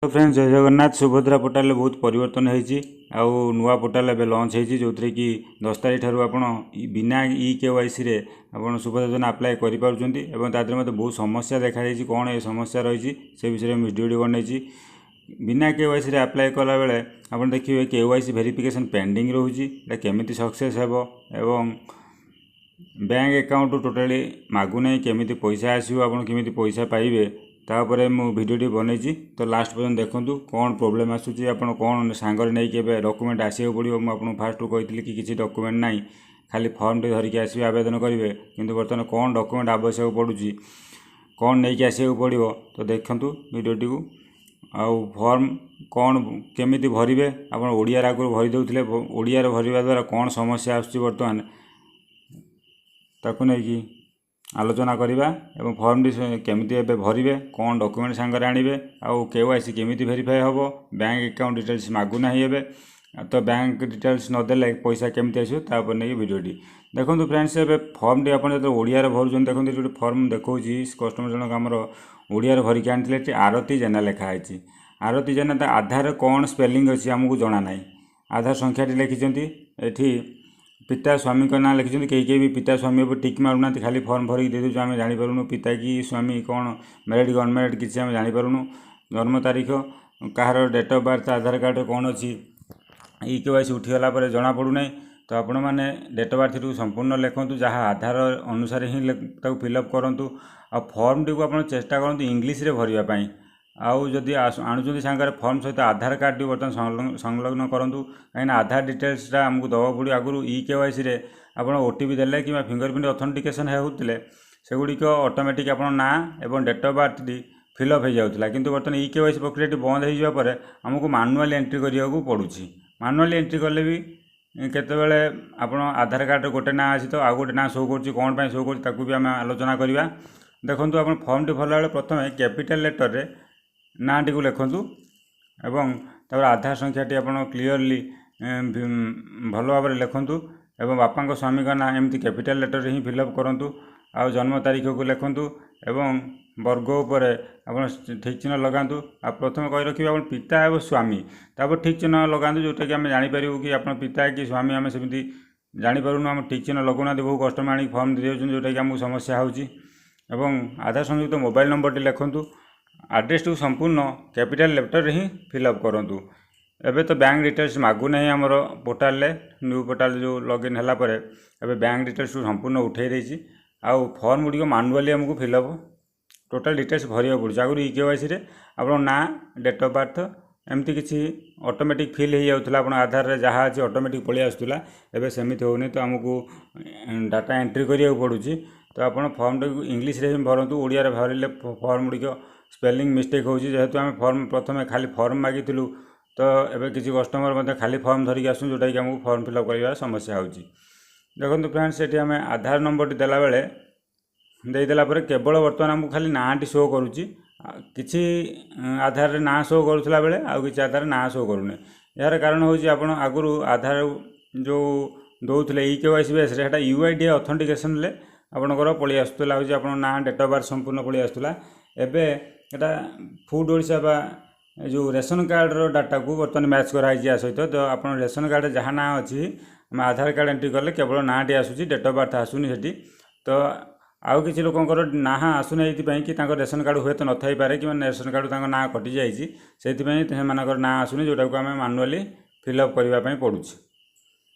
Friends, ଜୟ ଜଗନ୍ନାଥ। ସୁଭଦ୍ରା ପୋର୍ଟାଲରେ ବହୁତ ପରିବର୍ତ୍ତନ ହେଇଛି ଆଉ ନୂଆ ପୋର୍ଟାଲ ଏବେ ଲଞ୍ଚ ହେଇଛି, ଯେଉଁଥିରେ କି 10 ତାରିଖ ଠାରୁ ଆପଣ ବିନା ଇ କେୱାଇସିରେ ଆପଣ ସୁଭଦ୍ରା ଯୋଜନା ଆପ୍ଲାଏ କରିପାରୁଛନ୍ତି ଏବଂ ତା ଦେହରେ ମଧ୍ୟ ବହୁତ ସମସ୍ୟା ଦେଖାଯାଇଛି। କ'ଣ ଏ ସମସ୍ୟା ରହିଛି, ସେ ବିଷୟରେ ମୁଁ ଭିଡ଼ିଓଟି ବନେଇଛି। ବିନା କେୱାଇସିରେ ଆପ୍ଲାଏ କଲାବେଳେ ଆପଣ ଦେଖିବେ କେୱାଇସି ଭେରିଫିକେସନ୍ ପେଣ୍ଡିଂ ରହୁଛି। ଏଇଟା କେମିତି ସକ୍ସେସ୍ ହେବ ଏବଂ ବ୍ୟାଙ୍କ ଆକାଉଣ୍ଟ ଟୋଟାଲି ମାଗୁନାହିଁ, କେମିତି ପଇସା ଆସିବ, ଆପଣ କେମିତି ପଇସା ପାଇବେ, ତାପରେ ମୁଁ ଭିଡ଼ିଓଟି ବନେଇଛି। ତ ଲାଷ୍ଟ ପର୍ଯ୍ୟନ୍ତ ଦେଖନ୍ତୁ କ'ଣ ପ୍ରୋବ୍ଲେମ୍ ଆସୁଛି, ଆପଣ କ'ଣ ସାଙ୍ଗରେ ନେଇକି ଏବେ ଡକୁମେଣ୍ଟ ଆସିବାକୁ ପଡ଼ିବ। ମୁଁ ଆପଣଙ୍କୁ ଫାଷ୍ଟରୁ କହିଥିଲି କି କିଛି ଡକୁମେଣ୍ଟ ନାହିଁ, ଖାଲି ଫର୍ମଟି ଧରିକି ଆସିବେ, ଆବେଦନ କରିବେ। କିନ୍ତୁ ବର୍ତ୍ତମାନ କ'ଣ ଡକୁମେଣ୍ଟ ଆବଶ୍ୟକ ପଡ଼ୁଛି, କ'ଣ ନେଇକି ଆସିବାକୁ ପଡ଼ିବ, ତ ଦେଖନ୍ତୁ ଭିଡ଼ିଓଟିକୁ। ଆଉ ଫର୍ମ କ'ଣ କେମିତି ଭରିବେ, ଆପଣ ଓଡ଼ିଆରେ ଆଗରୁ ଭରି ଦେଉଥିଲେ, ଓଡ଼ିଆରେ ଭରିବା ଦ୍ୱାରା କ'ଣ ସମସ୍ୟା ଆସୁଛି ବର୍ତ୍ତମାନ, ତାକୁ ନେଇକି ଆଲୋଚନା କରିବା ଏବଂ ଫର୍ମଟି କେମିତି ଏବେ ଭରିବେ, କ'ଣ ଡକୁମେଣ୍ଟ ସାଙ୍ଗରେ ଆଣିବେ ଆଉ କେୱାଇସି କେମିତି ଭେରିଫାଏ ହେବ, ବ୍ୟାଙ୍କ ଆକାଉଣ୍ଟ ଡିଟେଲ୍ସ ମାଗୁନାହିଁ ଏବେ, ତ ବ୍ୟାଙ୍କ ଡିଟେଲ୍ସ ନଦେଲେ ପଇସା କେମିତି ଆସିବ, ତା ଉପରେ ନେଇକି ଭିଡ଼ିଓଟି ଦେଖନ୍ତୁ। ଫ୍ରେଣ୍ଡସ୍, ଏବେ ଫର୍ମଟି ଆପଣ ଯେତେବେଳେ ଓଡ଼ିଆରେ ଭରୁଛନ୍ତି, ଦେଖନ୍ତୁ ଏଠି ଗୋଟେ ଫର୍ମ ଦେଖାଉଛି। କଷ୍ଟମର ଜଣକ ଆମର ଓଡ଼ିଆରେ ଭରିକି ଆଣିଥିଲେ। ଏଠି ଆରତୀ ଜେନା ଲେଖା ହେଇଛି। ଆରତୀ ଜେନା, ତା ଆଧାରରେ କ'ଣ ସ୍ପେଲିଂ ଅଛି ଆମକୁ ଜଣା ନାହିଁ। ଆଧାର ସଂଖ୍ୟାଟି ଲେଖିଛନ୍ତି, ଏଠି ପିତା ସ୍ୱାମୀଙ୍କ ନାଁ ଲେଖିଛନ୍ତି। କେହି କେହି ବି ପିତା ସ୍ୱାମୀ ଉପରେ ଟିକ୍ ମାରୁନାହାନ୍ତି, ଖାଲି ଫର୍ମ ଭରିକି ଦେଇଦେଉଛୁ। ଆମେ ଜାଣିପାରୁନୁ ପିତା କି ସ୍ୱାମୀ, କ'ଣ ମ୍ୟାରିଡ଼ କି ଅନମ୍ୟାରିଡ଼, କିଛି ଆମେ ଜାଣିପାରୁନୁ। ଜନ୍ମ ତାରିଖ, କାହାର ଡେଟ୍ ଅଫ୍ ବାର୍ଥ ଆଧାର କାର୍ଡ଼ରେ କ'ଣ ଅଛି, ଇ କେୱାଇସି ଉଠିଗଲା ପରେ ଜଣାପଡ଼ୁନାହିଁ। ତ ଆପଣମାନେ ଡେଟ୍ ଅଫ୍ ବାର୍ଥଟିକୁ ସମ୍ପୂର୍ଣ୍ଣ ଲେଖନ୍ତୁ, ଯାହା ଆଧାର ଅନୁସାରେ ହିଁ ତାକୁ ଫିଲ୍ଅପ୍ କରନ୍ତୁ। ଆଉ ଫର୍ମଟିକୁ ଆପଣ ଚେଷ୍ଟା କରନ୍ତୁ ଇଂଲିଶରେ ଭରିବା ପାଇଁ। ଆଉ ଯଦି ଆଣୁଛନ୍ତି ସାଙ୍ଗରେ ଫର୍ମ ସହିତ ଆଧାର କାର୍ଡ଼ଟି ବର୍ତ୍ତମାନ ସଂଲଗ୍ନ କରନ୍ତୁ, କାହିଁକିନା ଆଧାର ଡିଟେଲ୍ସଟା ଆମକୁ ଦେବାକୁ ପଡ଼ିବ। ଆଗରୁ ଇ କେୱାଇସିରେ ଆପଣ ଓଟିପି ଦେଲେ କିମ୍ବା ଫିଙ୍ଗର ପ୍ରିଣ୍ଟ ଅଥେଣ୍ଟିକେସନ୍ ହେଉଥିଲେ, ସେଗୁଡ଼ିକ ଅଟୋମେଟିକ୍ ଆପଣ ନାଁ ଏବଂ ଡେଟ୍ ଅଫ୍ ବାର୍ଥଟି ଫିଲ୍ଅପ୍ ହେଇଯାଉଥିଲା। କିନ୍ତୁ ବର୍ତ୍ତମାନ ଇ କେୱାଇସି ପ୍ରକ୍ରିୟାଟି ବନ୍ଦ ହେଇଯିବା ପରେ ଆମକୁ ମାନୁଆଲି ଏଣ୍ଟ୍ରି କରିବାକୁ ପଡ଼ୁଛି। ମାନୁଆଲି ଏଣ୍ଟ୍ରି କଲେ ବି କେତେବେଳେ ଆପଣ ଆଧାର କାର୍ଡ଼ରେ ଗୋଟେ ନାଁ ଅଛି ତ ଆଉ ଗୋଟେ ନାଁ ଶୋ କରୁଛି। କ'ଣ ପାଇଁ ଶୋ କରୁଛି, ତାକୁ ବି ଆମେ ଆଲୋଚନା କରିବା। ଦେଖନ୍ତୁ, ଆପଣ ଫର୍ମଟି ଭରିଲା ବେଳେ ପ୍ରଥମେ କ୍ୟାପିଟାଲ୍ ଲେଟର୍ରେ ନାଁଟିକୁ ଲେଖନ୍ତୁ ଏବଂ ତାପରେ ଆଧାର ସଂଖ୍ୟାଟି ଆପଣ କ୍ଲିଅରଲି ଭଲ ଭାବରେ ଲେଖନ୍ତୁ ଏବଂ ବାପାଙ୍କ ସ୍ୱାମୀଙ୍କ ନାଁ ଏମିତି କ୍ୟାପିଟାଲ୍ ଲେଟର୍ରେ ହିଁ ଫିଲ୍ଅପ୍ କରନ୍ତୁ। ଆଉ ଜନ୍ମ ତାରିଖକୁ ଲେଖନ୍ତୁ ଏବଂ ବର୍ଗ ଉପରେ ଆପଣ ଠିକ୍ ଚିହ୍ନ ଲଗାନ୍ତୁ। ଆଉ ପ୍ରଥମେ କହି ରଖିବେ, ଆପଣ ପିତା ଏବଂ ସ୍ୱାମୀ ତାପରେ ଠିକ୍ ଚିହ୍ନ ଲଗାନ୍ତୁ, ଯେଉଁଟାକି ଆମେ ଜାଣିପାରିବୁ କି ଆପଣ ପିତା କି ସ୍ୱାମୀ। ଆମେ ସେମିତି ଜାଣିପାରୁନୁ, ଆମେ ଠିକ୍ ଚିହ୍ନ ଲଗାଉନାହାନ୍ତି। ବହୁ କଷ୍ଟମର ଆଣିକି ଫର୍ମ ଦେଇଦେଉଛନ୍ତି, ଯେଉଁଟାକି ଆମକୁ ସମସ୍ୟା ହେଉଛି। ଏବଂ ଆଧାର ସଂଯୁକ୍ତ ମୋବାଇଲ୍ ନମ୍ବରଟି ଲେଖନ୍ତୁ। ଆଡ୍ରେସଟିକୁ ସମ୍ପୂର୍ଣ୍ଣ କ୍ୟାପିଟାଲ୍ ଲେଟର୍ରେ ହିଁ ଫିଲ୍ଅପ୍ କରନ୍ତୁ। ଏବେ ତ ବ୍ୟାଙ୍କ ଡିଟେଲ୍ସ ମାଗୁନାହିଁ ଆମର ପୋର୍ଟାଲରେ। ନ୍ୟୁ ପୋର୍ଟାଲ ଯେଉଁ ଲଗ୍ଇନ୍ ହେଲା ପରେ ଏବେ ବ୍ୟାଙ୍କ ଡିଟେଲ୍ସକୁ ସମ୍ପୂର୍ଣ୍ଣ ଉଠାଇ ଦେଇଛି। ଆଉ ଫର୍ମ ଗୁଡ଼ିକ ମାନୁଆଲି ଆମକୁ ଫିଲ୍ଅପ୍ ଟୋଟାଲ୍ ଡିଟେଲ୍ସ ଭରିବାକୁ ପଡ଼ୁଛି। ଆଗରୁ ଇ କେୱାଇସିରେ ଆପଣଙ୍କ ନାଁ, ଡେଟ୍ ଅଫ୍ ବାର୍ଥ ଏମିତି କିଛି ଅଟୋମେଟିକ୍ ଫିଲ୍ ହେଇଯାଉଥିଲା, ଆପଣ ଆଧାରରେ ଯାହା ଅଛି ଅଟୋମେଟିକ୍ ପଳେଇ ଆସୁଥିଲା। ଏବେ ସେମିତି ହେଉନି, ତ ଆମକୁ ଡାଟା ଏଣ୍ଟ୍ରି କରିବାକୁ ପଡ଼ୁଛି। ତ ଆପଣ ଫର୍ମଟାକୁ ଇଂଲିଶରେ ହିଁ ଭରନ୍ତୁ। ଓଡ଼ିଆରେ ଭରିଲେ ଫର୍ମ ଗୁଡ଼ିକ ସ୍ପେଲିଂ ମିଷ୍ଟେକ୍ ହେଉଛି। ଯେହେତୁ ଆମେ ଫର୍ମ ପ୍ରଥମେ ଖାଲି ଫର୍ମ ମାଗିଥିଲୁ, ତ ଏବେ କିଛି କଷ୍ଟମର ମଧ୍ୟ ଖାଲି ଫର୍ମ ଧରିକି ଆସୁଛନ୍ତି, ଯେଉଁଟାକି ଆମକୁ ଫର୍ମ ଫିଲ୍ଅପ୍ କରିବା ସମସ୍ୟା ହେଉଛି। ଦେଖନ୍ତୁ ଫ୍ରେଣ୍ଡ, ସେଠି ଆମେ ଆଧାର ନମ୍ବରଟି ଦେଲାବେଳେ, ଦେଇଦେଲା ପରେ କେବଳ ବର୍ତ୍ତମାନ ଆମକୁ ଖାଲି ନାଁଟି ଶୋ କରୁଛି। କିଛି ଆଧାରରେ ନାଁ ଶୋ କରୁଥିଲା ବେଳେ ଆଉ କିଛି ଆଧାରରେ ନାଁ ଶୋ କରୁନି। ଏହାର କାରଣ ହେଉଛି, ଆପଣ ଆଗରୁ ଆଧାର ଯେଉଁ ଦେଉଥିଲେ ଇ କେୱାଇସି ବେସ୍ରେ, ସେଇଟା ୟୁଆଇଡି ଅଥେଣ୍ଟିକେସନ୍ରେ ଆପଣଙ୍କର ପଳେଇ ଆସୁଥିଲା, ହେଉଛି ଆପଣଙ୍କ ନାଁ, ଡେଟ୍ ଅଫ୍ ବାର୍ଥ ସମ୍ପୂର୍ଣ୍ଣ ପଳେଇ ଆସୁଥିଲା। ଏବେ ଏଇଟା ଫୁଡ଼୍ ଓଡ଼ିଶା ବା ଯେଉଁ ରେସନ୍ କାର୍ଡ଼ର ଡାଟାକୁ ବର୍ତ୍ତମାନ ମ୍ୟାଚ୍ କରାହେଇଛି ୟା ସହିତ। ତ ଆପଣ ରେସନ୍ କାର୍ଡ଼ରେ ଯାହା ନାଁ ଅଛି, ଆମେ ଆଧାର କାର୍ଡ଼ ଏଣ୍ଟ୍ରି କଲେ କେବଳ ନାଁଟି ଆସୁଛି, ଡେଟ୍ ଅଫ୍ ବାର୍ଥ ଆସୁନି ସେଠି। ତ ଆଉ କିଛି ଲୋକଙ୍କର ନାଁ ଆସୁନି ଏଇଥିପାଇଁ କି ତାଙ୍କ ରେସନ୍ କାର୍ଡ଼ ହୁଏତ ନଥାଇପାରେ କିମ୍ବା ରେସନ୍ କାର୍ଡ଼ରୁ ତାଙ୍କ ନାଁ କଟିଯାଇଛି, ସେଇଥିପାଇଁ ସେମାନଙ୍କର ନାଁ ଆସୁନି, ଯେଉଁଟାକୁ ଆମେ ମାନୁଆଲି ଫିଲ୍ଅପ୍ କରିବା ପାଇଁ ପଡ଼ୁଛି।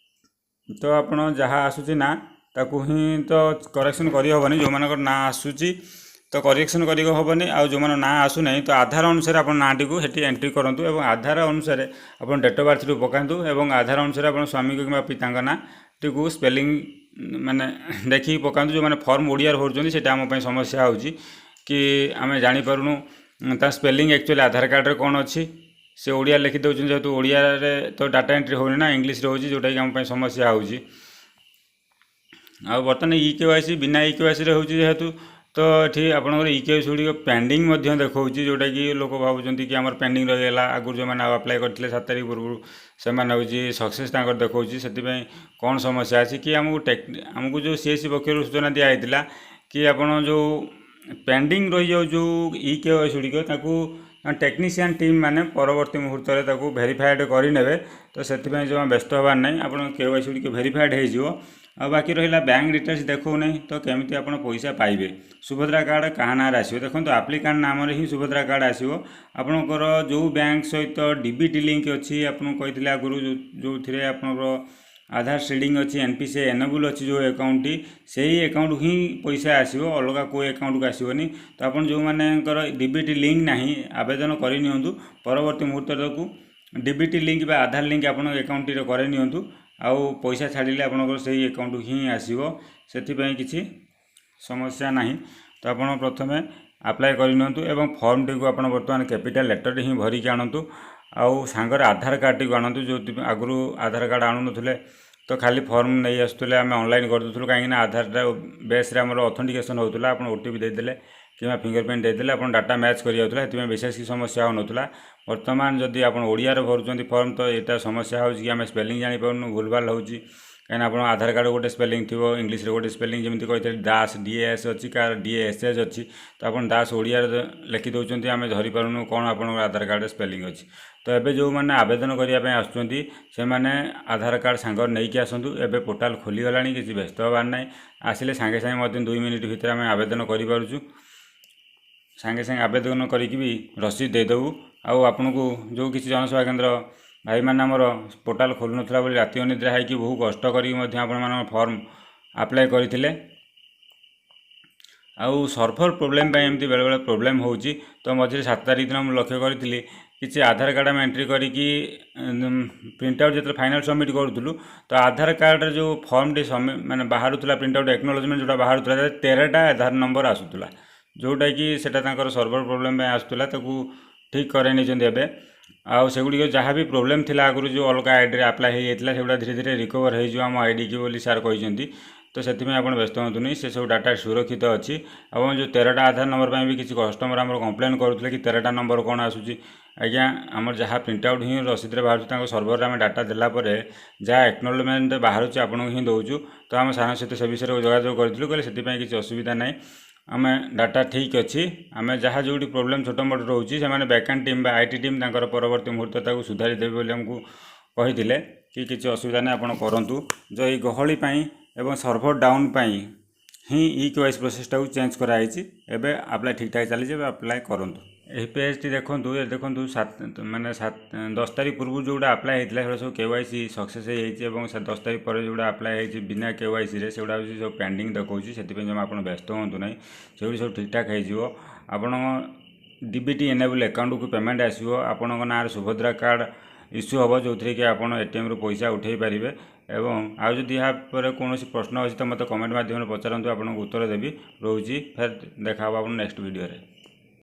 ତ ଆପଣ ଯାହା ଆସୁଛି ନାଁ, ତାକୁ ହିଁ ତ କରେକ୍ସନ୍ କରିହେବନି। ଯେଉଁମାନଙ୍କର ନାଁ ଆସୁଛି ତ କରେକ୍ସନ୍ କରି ହେବନି, ଆଉ ଯେଉଁମାନଙ୍କ ନାଁ ଆସୁନାହିଁ, ତ ଆଧାର ଅନୁସାରେ ଆପଣ ନାଁଟିକୁ ସେଠି ଏଣ୍ଟ୍ରି କରନ୍ତୁ ଏବଂ ଆଧାର ଅନୁସାରେ ଆପଣ ଡେଟ୍ ଅଫ୍ ବାର୍ଥଟିକୁ ପକାନ୍ତୁ ଏବଂ ଆଧାର ଅନୁସାରେ ଆପଣ ସ୍ୱାମୀଙ୍କ କିମ୍ବା ପିତାଙ୍କ ନାଁଟିକୁ ସ୍ପେଲିଂ ମାନେ ଦେଖିକି ପକାନ୍ତୁ। ଯେଉଁମାନେ ଫର୍ମ ଓଡ଼ିଆରେ ଭରୁଛନ୍ତି, ସେଇଟା ଆମ ପାଇଁ ସମସ୍ୟା ହେଉଛି କି ଆମେ ଜାଣିପାରୁନୁ ତା ସ୍ପେଲିଂ ଆକ୍ଚୁଆଲି ଆଧାର କାର୍ଡ଼ରେ କ'ଣ ଅଛି। ସେ ଓଡ଼ିଆ ଲେଖି ଦେଉଛନ୍ତି, ଯେହେତୁ ଓଡ଼ିଆରେ ତ ଡାଟା ଏଣ୍ଟ୍ରି ହେଉନି ନା, ଇଂଲିଶରେ ହେଉଛି, ଯେଉଁଟାକି ଆମ ପାଇଁ ସମସ୍ୟା ହେଉଛି। ଆଉ ବର୍ତ୍ତମାନ ଇ କେୱାଇସି, ବିନା ଇ କେୱାଇସିରେ ହେଉଛି ଯେହେତୁ, ତ ଏଠି ଆପଣଙ୍କର ଇ କେୱାଇସି ଗୁଡ଼ିକ ପେଣ୍ଡିଂ ମଧ୍ୟ ଦେଖାଉଛି, ଯେଉଁଟାକି ଲୋକ ଭାବୁଛନ୍ତି କି ଆମର ପେଣ୍ଡିଂ ରହିଗଲା। ଆଗରୁ ଯେଉଁମାନେ ଆଉ ଆପ୍ଲାଏ କରିଥିଲେ 7 ତାରିଖ ପୂର୍ବରୁ, ସେମାନେ ହେଉଛି ସକ୍ସେସ୍ ତାଙ୍କର ଦେଖାଉଛି। ସେଥିପାଇଁ କ'ଣ ସମସ୍ୟା ଅଛି କି ଆମକୁ ଯେଉଁ ସିଏସସି ପକ୍ଷରୁ ସୂଚନା ଦିଆହେଇଥିଲା କି ଆପଣ ଯେଉଁ ପେଣ୍ଡିଂ ରହିଯାଉ ଯେଉଁ ଇ କେୱାଇସି ଗୁଡ଼ିକ, ତାକୁ ଟେକ୍ନିସିଆନ୍ ଟିମ୍ ମାନେ ପରବର୍ତ୍ତୀ ମୁହୂର୍ତ୍ତରେ ତାକୁ ଭେରିଫାଏଡ଼୍ କରିନେବେ। ତ ସେଥିପାଇଁ ଜମା ବ୍ୟସ୍ତ ହେବାର ନାହିଁ, ଆପଣଙ୍କ କେୱାଇସି ଗୁଡ଼ିକ ଭେରିଫାଏଡ଼୍ ହେଇଯିବ। ଆଉ ବାକି ରହିଲା ବ୍ୟାଙ୍କ ଡିଟେଲ୍ସ ଦେଖାଉନାହିଁ, ତ କେମିତି ଆପଣ ପଇସା ପାଇବେ? ସୁଭଦ୍ରା କାର୍ଡ଼ କାହା ନାଁରେ ଆସିବ? ଦେଖନ୍ତୁ, ଆପ୍ଲିକାଣ୍ଟ ନାମରେ ହିଁ ସୁଭଦ୍ରା କାର୍ଡ଼ ଆସିବ। ଆପଣଙ୍କର ଯେଉଁ ବ୍ୟାଙ୍କ ସହିତ ଡିବିଟି ଲିଙ୍କ ଅଛି, ଆପଣଙ୍କୁ କହିଥିଲେ ଆଗରୁ, ଯେଉଁଥିରେ ଆପଣଙ୍କର ଆଧାର ସିଡ଼ିଂ ଅଛି, N P C I enable ଅଛି ଯେଉଁ ଆକାଉଣ୍ଟଟି, ସେଇ ଆକାଉଣ୍ଟକୁ ହିଁ ପଇସା ଆସିବ, ଅଲଗା କେଉଁ ଆକାଉଣ୍ଟକୁ ଆସିବନି। ତ ଆପଣ ଯେଉଁମାନଙ୍କର ଡିବିଟି ଲିଙ୍କ ନାହିଁ, ଆବେଦନ କରିନିଅନ୍ତୁ। ପରବର୍ତ୍ତୀ ମୁହୂର୍ତ୍ତରେ ତାକୁ ଡିବିଟି ଲିଙ୍କ ବା ଆଧାର ଲିଙ୍କ ଆପଣଙ୍କ ଆକାଉଣ୍ଟଟିରେ କରାଇ ନିଅନ୍ତୁ, ଆଉ ପଇସା ଛାଡ଼ିଲେ ଆପଣଙ୍କର ସେଇ ଆକାଉଣ୍ଟକୁ ହିଁ ଆସିବ। ସେଥିପାଇଁ କିଛି ସମସ୍ୟା ନାହିଁ। ତ ଆପଣ ପ୍ରଥମେ ଆପ୍ଲାଏ କରିନିଅନ୍ତୁ ଏବଂ ଫର୍ମଟିକୁ ଆପଣ ବର୍ତ୍ତମାନ କ୍ୟାପିଟାଲ୍ ଲେଟର୍ରେ ହିଁ ଭରିକି ଆଣନ୍ତୁ ଆଉ ସାଙ୍ଗରେ ଆଧାର କାର୍ଡ଼ଟିକୁ ଆଣନ୍ତୁ। ଯେଉଁଥିପାଇଁ ଆଗରୁ ଆଧାର କାର୍ଡ଼ ଆଣୁନଥିଲେ, ତ ଖାଲି ଫର୍ମ ନେଇ ଆସୁଥିଲେ, ଆମେ ଅନଲାଇନ୍ କରିଦେଉଥିଲୁ, କାହିଁକିନା ଆଧାରଟା ବେସ୍ରେ ଆମର ଅଥେଣ୍ଟିକେସନ୍ ହେଉଥିଲା। ଆପଣ ଓଟିପି ଦେଇଦେଲେ କିମ୍ବା ଫିଙ୍ଗର ପ୍ରିଣ୍ଟ ଦେଇଦେଲେ ଆପଣ ଡାଟା ମ୍ୟାଚ୍ କରିଯାଉଥିଲା, ସେଥିପାଇଁ ବିଶେଷ କିଛି ସମସ୍ୟା ହେଉନଥିଲା। ବର୍ତ୍ତମାନ ଯଦି ଆପଣ ଓଡ଼ିଆରେ ଭରୁଛନ୍ତି ଫର୍ମ, ତ ଏଇଟା ସମସ୍ୟା ହେଉଛି କି ଆମେ ସ୍ପେଲିଂ ଜାଣିପାରୁନୁ, ଭୁଲଭାଲ ହେଉଛି। କାହିଁକିନା ଆପଣ ଆଧାର କାର୍ଡ଼ ଗୋଟେ ସ୍ପେଲିଂ ଥିବ, ଇଂଲିଶରେ ଗୋଟେ ସ୍ପେଲିଂ। ଯେମିତି କହିଥିଲେ ଦାସ ଡିଏଏସ୍ ଅଛି, କାହାର ଡିଏଏସ୍ଏଚ୍ ଅଛି। ତ ଆପଣ ଦାସ ଓଡ଼ିଆରେ ଲେଖି ଦେଉଛନ୍ତି, ଆମେ ଧରିପାରୁନୁ କ'ଣ ଆପଣଙ୍କର ଆଧାର କାର୍ଡ଼ରେ ସ୍ପେଲିଂ ଅଛି। ତ ଏବେ ଯେଉଁମାନେ ଆବେଦନ କରିବା ପାଇଁ ଆସୁଛନ୍ତି, ସେମାନେ ଆଧାର କାର୍ଡ଼ ସାଙ୍ଗରେ ନେଇକି ଆସନ୍ତୁ। ଏବେ ପୋର୍ଟାଲ୍ ଖୋଲିଗଲାଣି, କିଛି ବ୍ୟସ୍ତ ହେବାର ନାହିଁ। ଆସିଲେ ସାଙ୍ଗେ ସାଙ୍ଗେ ମଧ୍ୟ 2 ମିନିଟ୍ ଭିତରେ ଆମେ ଆବେଦନ କରିପାରୁଛୁ। ସାଙ୍ଗେ ସାଙ୍ଗେ ଆବେଦନ କରିକି ବି ରସିଦ ଦେଇଦେବୁ। ଆଉ ଆପଣଙ୍କୁ ଯେଉଁ କିଛି ଜନସେବା କେନ୍ଦ୍ର ଭାଇମାନେ ଆମର ପୋର୍ଟାଲ୍ ଖୋଲୁନଥିଲା ବୋଲି ରାତି ଅନିଦ୍ରା ହେଇକି ବହୁ କଷ୍ଟ କରିକି ମଧ୍ୟ ଆପଣମାନଙ୍କ ଫର୍ମ ଆପ୍ଲାଏ କରିଥିଲେ, ଆଉ ସର୍ଭର ପ୍ରୋବ୍ଲେମ୍ ପାଇଁ ଏମିତି ବେଳେବେଳେ ପ୍ରୋବ୍ଲେମ୍ ହେଉଛି। ତ ମଝିରେ 7 ତାରିଖ ଦିନ ମୁଁ ଲକ୍ଷ୍ୟ କରିଥିଲି, କିଛି ଆଧାର କାର୍ଡ଼ ଆମେ ଏଣ୍ଟ୍ରି କରିକି ପ୍ରିଣ୍ଟ ଆଉଟ୍ ଯେତେବେଳେ ଫାଇନାଲ୍ ସବମିଟ୍ କରୁଥିଲୁ, ତ ଆଧାର କାର୍ଡ଼ରେ ଯେଉଁ ଫର୍ମଟି ମାନେ ବାହାରୁଥିଲା, ପ୍ରିଣ୍ଟ ଆଉଟ୍ ଏକ୍ନୋଲୋଜମେଣ୍ଟ ଯେଉଁଟା ବାହାରୁଥିଲା, 13ଟା ଆଧାର ନମ୍ବର ଆସୁଥିଲା, ଯେଉଁଟାକି ସେଇଟା ତାଙ୍କର ସର୍ଭର ପ୍ରୋବ୍ଲେମ୍ ପାଇଁ ଆସୁଥିଲା। ତାକୁ ଠିକ୍ କରାଇ ନେଇଛନ୍ତି ଏବେ। ଆଉ ସେଗୁଡ଼ିକ ଯାହା ବି ପ୍ରୋବ୍ଲେମ୍ ଥିଲା ଆଗରୁ, ଯେଉଁ ଅଲଗା ଆଇଡ଼ିରେ ଆପ୍ଲାଏ ହେଇଯାଇଥିଲା, ସେଗୁଡ଼ା ଧୀରେ ଧୀରେ ରିକଭର୍ ହେଇଯିବ ଆମ ଆଇଡ଼ିକି ବୋଲି ସାର୍ କହିଛନ୍ତି। ତ ସେଥିପାଇଁ ଆପଣ ବ୍ୟସ୍ତ ହୁଅନ୍ତୁନି, ସେସବୁ ଡାଟା ସୁରକ୍ଷିତ ଅଛି। ଏବଂ ଯେଉଁ 13ଟା ଆଧାର ନମ୍ବର ପାଇଁ ବି କିଛି କଷ୍ଟମର ଆମର କମ୍ପ୍ଲେନ୍ କରୁଥିଲେ କି 13ଟା ନମ୍ବର କ'ଣ ଆସୁଛି। ଆଜ୍ଞା, ଆମର ଯାହା ପ୍ରିଣ୍ଟ ଆଉଟ୍ ହିଁ ରସିଦରେ ବାହାରୁଛି, ତାଙ୍କ ସର୍ଭରରେ ଆମେ ଡାଟା ଦେଲା ପରେ ଯାହା ଏକ୍ନୋଲୋଜମେଣ୍ଟ ବାହାରୁଛି, ଆପଣଙ୍କୁ ହିଁ ଦେଉଛୁ। ତ ଆମ ସାରଙ୍କ ସହିତ ସେ ବିଷୟରେ ଯୋଗାଯୋଗ କରିଥିଲୁ, କହିଲେ ସେଥିପାଇଁ କିଛି ଅସୁବିଧା ନାହିଁ, ଆମେ ଡାଟା ଠିକ୍ ଅଛି। ଆମେ ଯାହା ଯେଉଁଠି ପ୍ରୋବ୍ଲେମ୍ ଛୋଟ ମୋଟ ରହୁଛି, ସେମାନେ ବ୍ୟାକ୍ଏଣ୍ଡ ଟିମ୍ ବା IT team ତାଙ୍କର ପରବର୍ତ୍ତୀ ମୁହୂର୍ତ୍ତ ତାକୁ ସୁଧାରି ଦେବେ ବୋଲି ଆମକୁ କହିଥିଲେ କି କିଛି ଅସୁବିଧା ନାହିଁ, ଆପଣ କରନ୍ତୁ। ଯେଉଁ ଏଇ ଗହଳି ପାଇଁ ଏବଂ ସର୍ଭର ଡାଉନ୍ ପାଇଁ ହିଁ ଇ କେୱାଇସି ପ୍ରୋସେସଟାକୁ ଚେଞ୍ଜ କରାହେଇଛି। ଏବେ ଆପ୍ଲାଏ ଠିକ୍ଠାକ୍ ଚାଲିଛି, ଏବେ ଆପ୍ଲାଏ କରନ୍ତୁ। ଏହି ପେଜ୍ଟି ଦେଖନ୍ତୁ, ଏ ଦେଖନ୍ତୁ, 7 ମାନେ 7 10 ତାରିଖ ପୂର୍ବରୁ ଯେଉଁଗୁଡ଼ା ଆପ୍ଲାଏ ହେଇଥିଲା, ସେଗୁଡ଼ା ସବୁ କେୱାଇସି ସକ୍ସେସ୍ ହେଇଯାଇଛି ଏବଂ ସେ 10 ତାରିଖ ପରେ ଯେଉଁଗୁଡ଼ା ଆପ୍ଲାଏ ହେଇଛି ବିନା କେୱାଇସିରେ, ସେଗୁଡ଼ା ହେଉଛି ସବୁ ପେଣ୍ଡିଂ ଦେଖାଉଛି। ସେଥିପାଇଁ ଜମା ଆପଣ ବ୍ୟସ୍ତ ହୁଅନ୍ତୁ ନାହିଁ, ସେଗୁଡ଼ି ସବୁ ଠିକ୍ଠାକ୍ ହେଇଯିବ। ଆପଣଙ୍କ ଡିବିଟି ଏନେବୁଲ୍ ଆକାଉଣ୍ଟକୁ ପେମେଣ୍ଟ ଆସିବ, ଆପଣଙ୍କ ନାଁରେ ସୁଭଦ୍ରା କାର୍ଡ଼ ଇସ୍ୟୁ ହେବ, ଯେଉଁଥିରେ କି ଆପଣ ଏଟିଏମ୍ରୁ ପଇସା ଉଠାଇ ପାରିବେ। ଏବଂ ଆଉ ଯଦି ଏହା ପରେ କୌଣସି ପ୍ରଶ୍ନ ଅଛି, ତ ମୋତେ କମେଣ୍ଟ ମାଧ୍ୟମରେ ପଚାରନ୍ତୁ, ଆପଣଙ୍କୁ ଉତ୍ତର ଦେବି। ରହୁଛି, ଫେର୍ ଦେଖା ହେବ ଆପଣ ନେକ୍ସଟ ଭିଡ଼ିଓରେ।